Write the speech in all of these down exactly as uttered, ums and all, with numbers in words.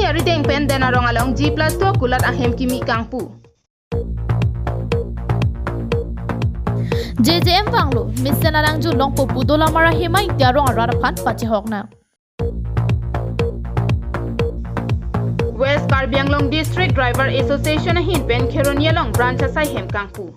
Arideng pen Den Arong along G plus two akulat ahem kimi kangpu. J J M vanglo, mesen alang jun longpo pu Dolamara Hema Ingti Arong arat aphan pachehoknang. West Karbi Anglong District Driver Association ahin pen Kheroni along branch asai hem kangpu.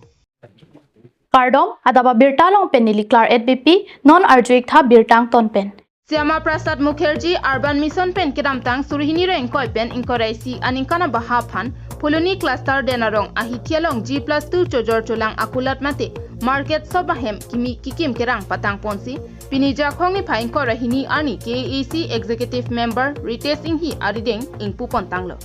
Kardom, adap abirta along pen neli Claret Beypi, non arju-ik tha birta angton pen. Shyama Prasad Mukherjee Urban Mission pen kedamtang suri hini ra ingkoi pen ingkoi ra isi aningkan abaha aphan Phuloni Cluster Den Arong ahithi along G plus two chojor cholang akulat mate market shop ahem kimi kikim kerang patang ponsi, pini Jakhong niphai ingkoi ra hini arni K A A C Executive Member Ritesh Enghi arideng ingpu pon tanglo.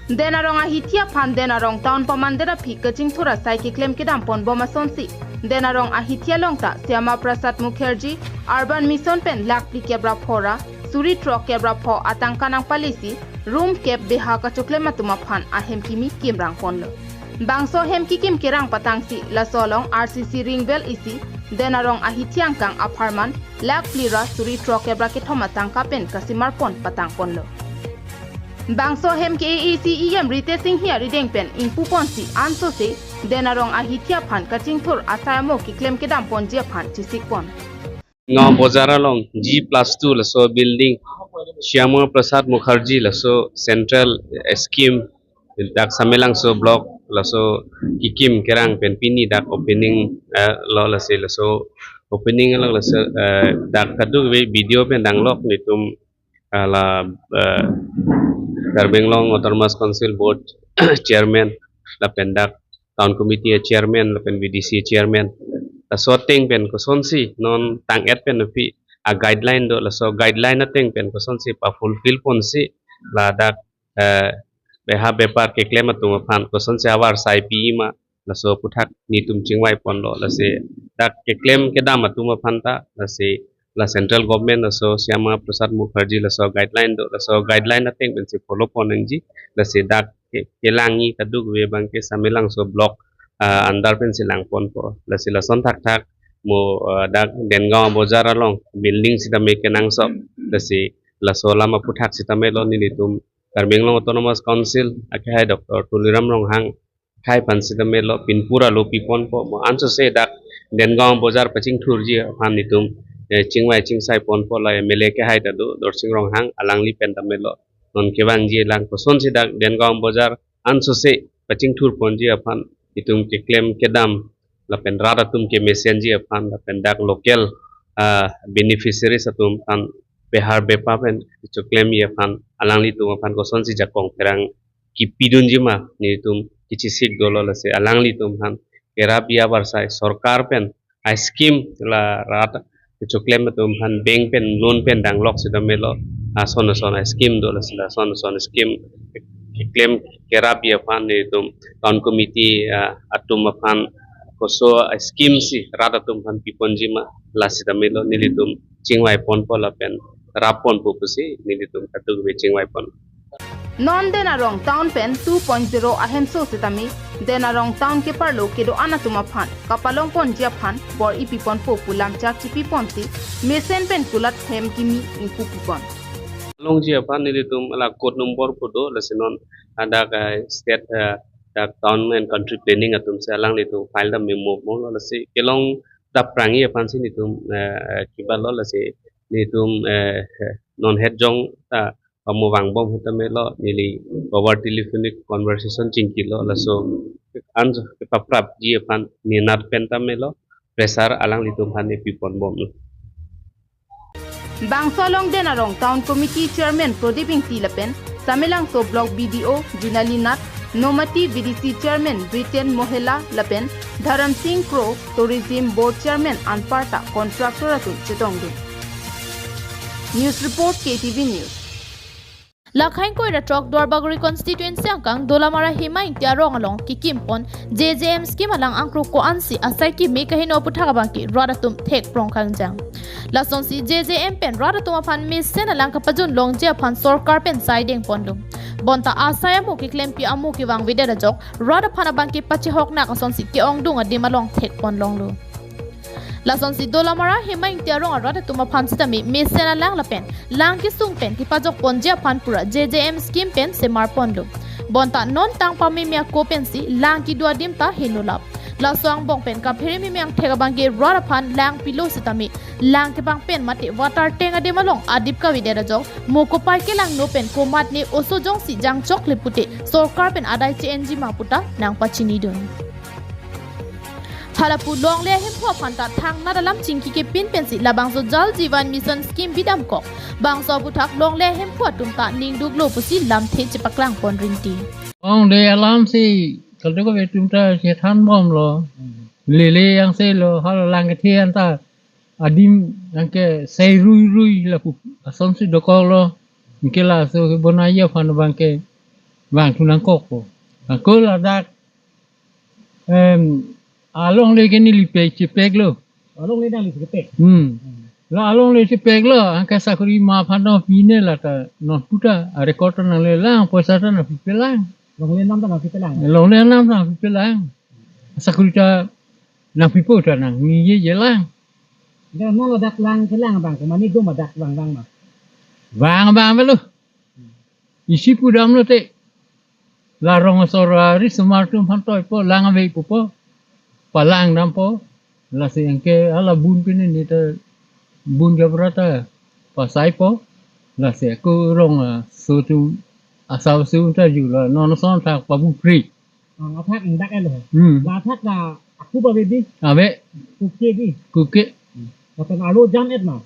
Den Arong ahithi aphan Den Arong town pamandet aphi kachingthur asai keklem kedam pon bom asonsi, Den Arong ahithi along ta Shyama Prasad Mukherjee Urban Mission pen lakh phlikep ra pho ra suri throkkep ra pho atangka nangpalesi room kep beha kachoklem atum aphan ahem kimi kimrang ponlo. Bangso hem kikim kerang patangsi laso along R C C ring well isi Den Arong ahithi angkang apharman lakh phli ra suri throkkep ra kethom atangka pen kasimar pon patang ponlo. Bangso hem K A A C E M Ritesh Enghi arideng pen ingpu ponsi ansose Den Arong ahithi aphan kachingthur asai amo keklem kedam ponji aphan chesik pon. Nong Bojar along G plus two laso building Shyama Prasad Mukherjee laso central, eh, scheme dak Samelangso block laso kikim kerang pen pini dak opening, eh, lo lasi laso opening along laso, eh, dak kadokave video pen danglok netum, ah, la, eh, Karbi Anglong Autonomous Council Board Chairman lapen dak Town Committee Chairman lapen V D C Chairman. Laso ateng pen kosonsi non tang-et pen aphi a guideline do, laso guideline ateng pen kosonsi pa fulfill ponsi ladak, eh, beha bepar keklem atum aphan kosonsi avar sai pi ma, laso aputhak netum chingvai ponlo. Lasi dak keklem kedam atum aphan ta lasi la central government laso Shyama Prasad Mukherjee laso guideline do, laso guideline ateng pensi follow pon nangji. Lasi dak ke-, kelang-i kadokave abangke Samelangso block, ah, under pensi lang ponpo. Lasi lason thakthak mo, ah, dak Dengaon Bojar along building sitame kenangsot. Lasi laso alam aputhak sitame lo nelitum Karbi Anglong Autonomous Council akehai Doctor Tuliram Ronghang akhai aphan sitame lo pinpura lo pi ponpo, mo ansose dak Dengaon Bojar pachingthurji aphan netum, eh, chingvai chingsai ponpo, la M L A akehai ta do Dorsing Ronghang, alangli pen tame lo non kevangji lang kosonsi dak Dengaon Bojar ansose pachingthur ponji aphan netum keklem kedam lapen rat atum kemesenji aphan lapen dak local, ah, beneficiaries atum aphan behar bepa pen choklemji aphan alanglitum aphan kosonsi jakong pherang kipidunji ma netum kechesik dolo. Lasi alanglitum aphan kerap ya barsai sorkar pen a scheme la rat kechoklem atum aphan bank pen loan pen danglok sitame lo ason ason a scheme do, lasi lason ason scheme keklem kerap ya aphan netum town committee, ah, atum aphan koso a scheme si rat atum aphan pi ponji ma, la sitame lo nelitum chingvai ponpo lapen rap ponpo pusi nelitum kadokave chingvai pon. Non Den Arong town pen two point zero ahemso sitame Den Arong town keparlo kedo-an atum aphan kapalong ponji aphan bor-i pi ponpo pu lamchak chipi ponsi mesen pen kulat hem kimi ingpu pi pon. Longji aphan nelitum la code number pu do, lasi non adak, eh, state, eh, dak town and country planning atum si alanglitum file dam memo mo lo, lasi kelong dap prangji aphansi netum, eh, kibalo. Lasi netum, eh, non het jong ta pamo vangbom sitame lo neli power telephonic conversation chingkilo, laso an kepaprapji aphan ninat pen tame lo pressure alanglitum aphan nepi ponbomlo. Bangso along Den Arong Town Committee Chairman Prodip Ingti lapen Samelangso Block B D O Jinali Nath, Nomati V D C Chairman Briten Mohela lapen Dharam Singh Kro, Tourism Board Chairman anparta contractor atum chetongdun. News report, K T V News. Lakha ingkoi ra throk Duarbagori constituency angkang Dolamara Hema Ingti Arong along kikim pon J J M scheme alang angkrok ko-ansi asai keme kaheno aputhak abangke rat atum thek prong kangjang. Lasonsi J J M pen rat atum aphan mesen alang kapajun longji aphan sorkar pen sai deng ponlo. Bonta asai amo keklempi amo kevangvedet ajok rat aphan abangke pachehoknak asonsi ke-ongdung adim along thek pon longlo. Lasonsi Dolamara Hemang Ingti arong arat atum aphan sitame mesen alang lapen lang kesung pen kepajok ponji aphan pura J J M scheme pen semar ponlo. Bonta non tang pameme ako pensi lang kedo adim ta henolap. Laso angbong pen kaphere meme angthek abangke rat aphan lang pilo sitame lang kepang pen mate water tank adim along adip kavedet ajok mo kopai kelangno pen komatne oso jongsi jangchokle pute sorkar pen adai che-enji ma puta nangpachinidun. Halapu longle ahemphu aphan ta thangnat alam chingki kepin pensi labangso Jal Jeevan Mission scheme bidamkok. Bangso aputhak longle ahemphu atum ta ningduklo pusi lamthe chepaklang pon rinti. Longle alam si kadokave atum ta chethan bomlo. Lele yang selo hala lang kethe anta adim yang ke sei rui rui lapu asonsi dokoklo. Yang ke laso kebonai aphan abangke bang thu nangkokpo. Ako ladak em alongle ke neli pek chepeklo. Alongle nangli chepek. Hmm. La alongle chepeklo, angke sakori ma aphan nangpine lata non puta, a record ta nanglelang, poisa ta nangpipelang. Longle nam ta nangpipelang. Longle nam ta nangpipelang. Sakori ta nangpipo ta nangneyejelang. Dah non ladak lang kelang abang, kemani dum ladak lang lang ma. Bang bang belo. Isi pudamlo te. La rong asor arisomar atum aphan toipo, lang ave pupo. Palang dampo. Lasi yang ke ala bun pini ni ta bun jabra ta pasaipo. Lasi ako rong aso atum asau aso atum ta jula non ason thak pabupri. Ah, athak ingdak elo. Hmm. La athak la aku ba baby. Ave. Kuke di. Kuke. Katan alo jam et ma.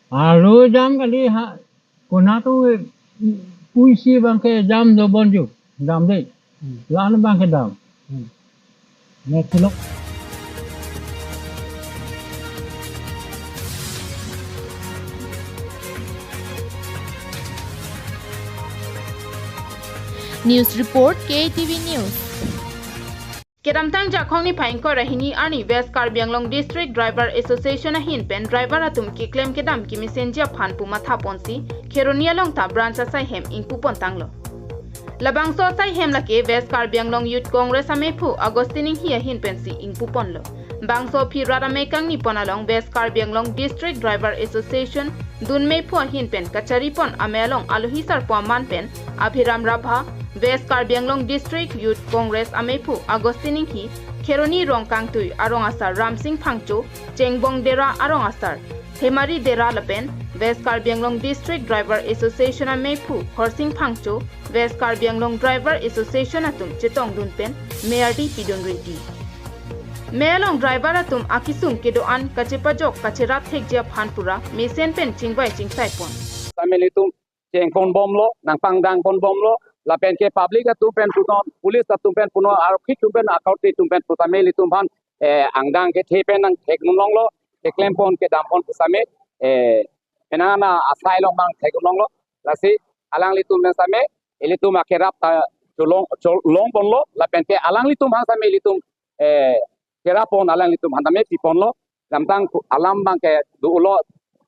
Alo jam kali ha. Kona tu puisi abangke jam do bonju. Dam de. Hmm. La-an abangke dam. Hmm. Ne chilok. News report, K T V News. Kedamtang Jakhong niphai ingkoi ra hini arni West Karbi Anglong District Driver Association ahin pen driver atum keklem kedam kemesenji aphan pu matha ponsi Kheroni along ta branch asaihem ingpu pon tanglo. Labangso asaihem lake West Karbi Anglong Youth Congress amephu Augustine Inghi ahin pensi ingpu ponlo. Bangso aphi rat amei kangni pon along West Karbi Anglong District Driver Association dunmeiphu ahin pen kachari pon amei along alohi sarpo aman pen Abhiram Rabha, West Karbi Anglong District Youth Congress amephu Augustine Inghi, Kheroni Rongkangtui arong asar Ramsing Phangcho, Chengbong Dera arong asar Hemari Dera lapen West Karbi Anglong District Driver Association amephu Horsing Phangcho, West Karbi Anglong Driver Association atum chetongdun pen mei ardi pidun rinti. Mei along driver atum akesung kedo-an kachepajok kacherap thekji aphan pura mesen pen chingvai chingsai pon. Sitame ilitum cheng pon bomlo, nangpangdang pon bomlo, lapen ke public atum pen punon, police atum pen punon, arokhi atum pen, akorte atum pen pusitame ilitum aphan, eh, angdang kethe pen nangthek nunlonglo, keklem pon kedam pon pusitame, eh, penang asai along abang thek nunlonglo, lasi alanglitum pen sitame, ilitum akerap ta cholong, cholong ponlo, lapen ke alanglitum aphan sitame ilitum, eh, kerap pon alanglitum aphan tame pi ponlo, damtang alam abangke dolo,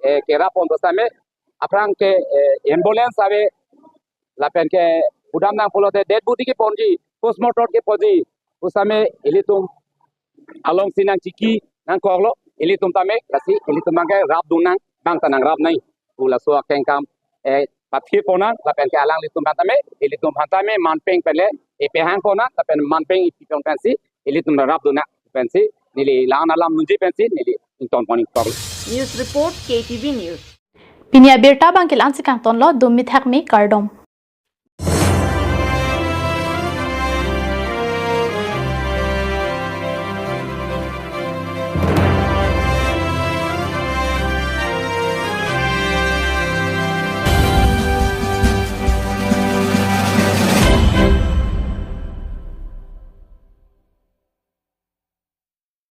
eh, kerap pon pusitame, aphrang ke, eh, ambulance ave, lapen ke pudam nang pulote dead body keponji, postmortem keponji, pusitame ilitum alongsi nangchingki nangkoklo, ilitum tame, lasi ilitum abangke rapdun nang, bang ta nangrap nai. Pu laso akengkam, eh, pathir pon nang, lapen ke alanglitum aphan tame, ilitum aphan tame, manpeng pen le, epehang pon nang, lapen manpeng ipi pon pensi, ilitum rapdun nang, pensi, neli la-an alam nunji pensi, neli ington pon ingkok. News report, K T V News. Pini abirta abangke la-ansi kangtonlo, dum mithak me kardom.